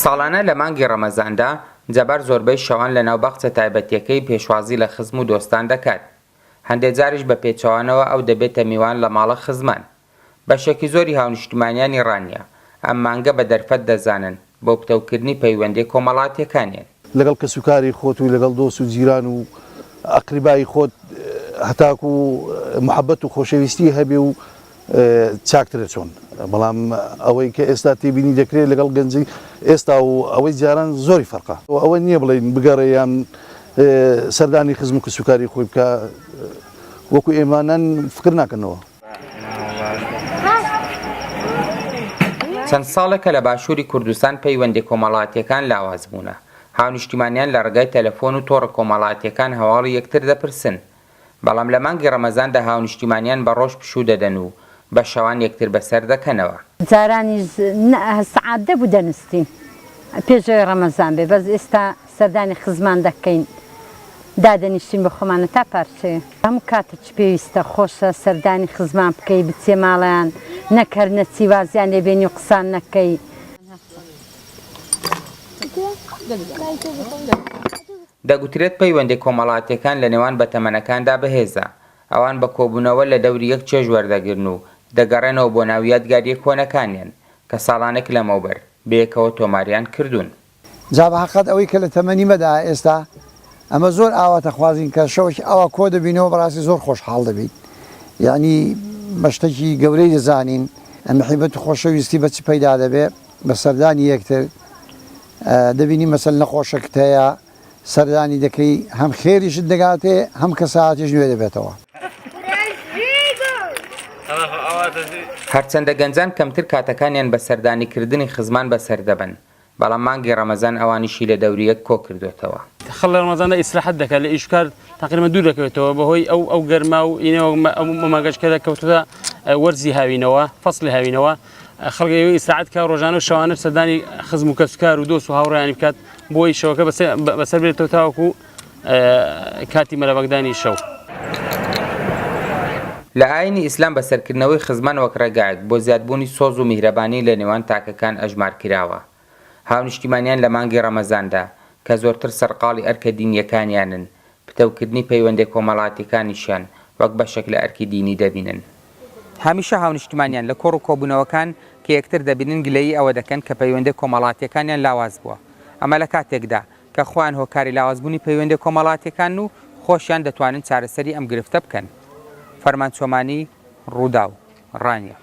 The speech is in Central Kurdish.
ساڵانە لە مانگی ڕەمەزاندا، جەبار زۆربەی شەوان لەناو باخچە تایبەتییەکەی پێشوازی لە خزم و دۆستان دەکات. هەندێ جاریش بە پێچەوانەوە ئەو دەبێتە میوان لە ماڵە خزمان. بەشێکی زۆری هاونیشتمانیانی ڕانیە، ئەم مانگە بە دەرفەت دەزانن بۆ پتەوکردنی پەیوەندییە کۆمەڵاتییەکانیان. لەگەڵ کەسوکاری خۆت و لەگەڵ دۆست و جیران و ئەقریبای خۆت هەتاکو محەبەت و خۆشەویستی هەبێ و چاکترە چۆن بەڵام ئەوەی کە ئێستا تێبینی دەکرێت لەگەڵ گەنجی ئێستا و ئەوەی جاران زۆری فەرقە ئەوە نییە بڵێین بگەڕێ یان سەردانی خزم و کەسوکاری خۆی بکە وەکو ئێمانان فکر ناکەنەوە. چەند ساڵێکە لە باشووری کوردستان پەیوەندیە کۆمەڵاتیەکان لاواز بوونە، هاونیشتیمانیان لە ڕێگای تەلەفۆن و تۆڕە کۆمەڵاتیەکان هەواڵی یەکتر دەپرسن، بەڵام لە مانگی ڕەمەزاندا هاونیشتیمانیان بە ڕۆژ پشوو دەدەن و بە شەوان یەکتر بەسەر دەکەنەوە. جارانیش سەعات دە بوو دەنوستین پێش ئەوەی ڕەمەزان بێ بەس ئێستا سەردانی خزمان دەکەین دادەنیشین بە خۆمانە تا پارچەیە. هەموو کاتت پێویستە خۆشە سەردانی خزمان بکەی بچیە ماڵیان نەک هەر نەچی وازیان لێ بێنی و قسان نەکەی. دەگوترێت پەیوەندیە کۆمەڵاتیەکان لە نێوان بەتەمەنەکاندا بەهێزە، ئەوان بە کۆبوونەوە لە دەوری یەک چێژ وەردەگرن و دەگەڕێنەوە بۆ ناو یادگاریە کۆنەکانیان کە ساڵانێک لەمەوبەر بەیەکەوە تۆماریان کردوون. جا بە هەقەت ئەوەی کە لە تەمەنی مەدا ئێستا ئەمە زۆر ئاواتەخوازین کە شەوەکی ئاوا کۆ دەبینەوە بەڕاستی زۆر خۆشحاڵ دەبین یعنی بە شتێکی گەورەی دەزانین محیبەت و خۆشەویستی بە چ پەیدا دەبێ بە سەردانی یەکتر دەبینی مەسەل نەخۆشەکت هەیە سەردانی دەکەی هەم خێریشت دەگاتێ هەم کەساتیش نوێ دەبێتەوە. هەرچەندە گەنجان کەمتر کاتەکانیان بە سەردانیکردنی خزمان بەسەر دەبەن، بەڵام مانگی ڕەمەزان ئەوانیشی لە دەوری یەک کۆکردۆتەوە. خەڵک لە ڕەمەزاندا ئیسراحەت دەکات لە ئیش و کار تەقریبەن دوور دەکەوێتەوە بەهۆی ئەو ئەو گەرما و ئینەوە ئەو مانگەش کە کەوتووتە وەرزی هاوینەوە فەسڵی هاوینەوە خەڵک ئەوێ ئیسراحەت کە ڕۆژانە و شەوانە سەردانی خزم و کەسوکار و دۆست و هاوڕێیانی بکات بۆی شەوەکە بەسەر بێتەوە تاوەکو کاتی مەلەبەگدانی شەو. لە ئایینی ئیسلام بەسەرکردنەوەی خزمان وەک ڕێگایەک بۆ زیادبوونی سۆز و میهرەبانی لە نێوان تاکەکان ئەژمار کراوە. هاونیشتیمانیان لە مانگی ڕەمەزاندا کە زۆرتر سەرقاڵی ئەرکە دینییەکانیانن، پتەوکردنی پەیوەندیە کۆمەڵاتیەکانیشیان وەک بەشێک لە ئەرکی دینی دەبینن. هەمیشە هاونیشتمانیان لە کۆڕ و کۆبوونەوەکان کە یەکتر دەبینن گلەیی ئەوە دەکەن کە پەیوەندیە کۆمەڵاتیەکانیان لاواز بووە، ئەمە لە کاتێکدا کە خۆیان هۆکاری لاوازبوونی پەیوەندیە کۆمەڵاتیەکانن و خۆشیان دەتوانن چارەسەری ئەم گرفتە بکەن. فەرمان چۆمانی، رووداو، رانیە.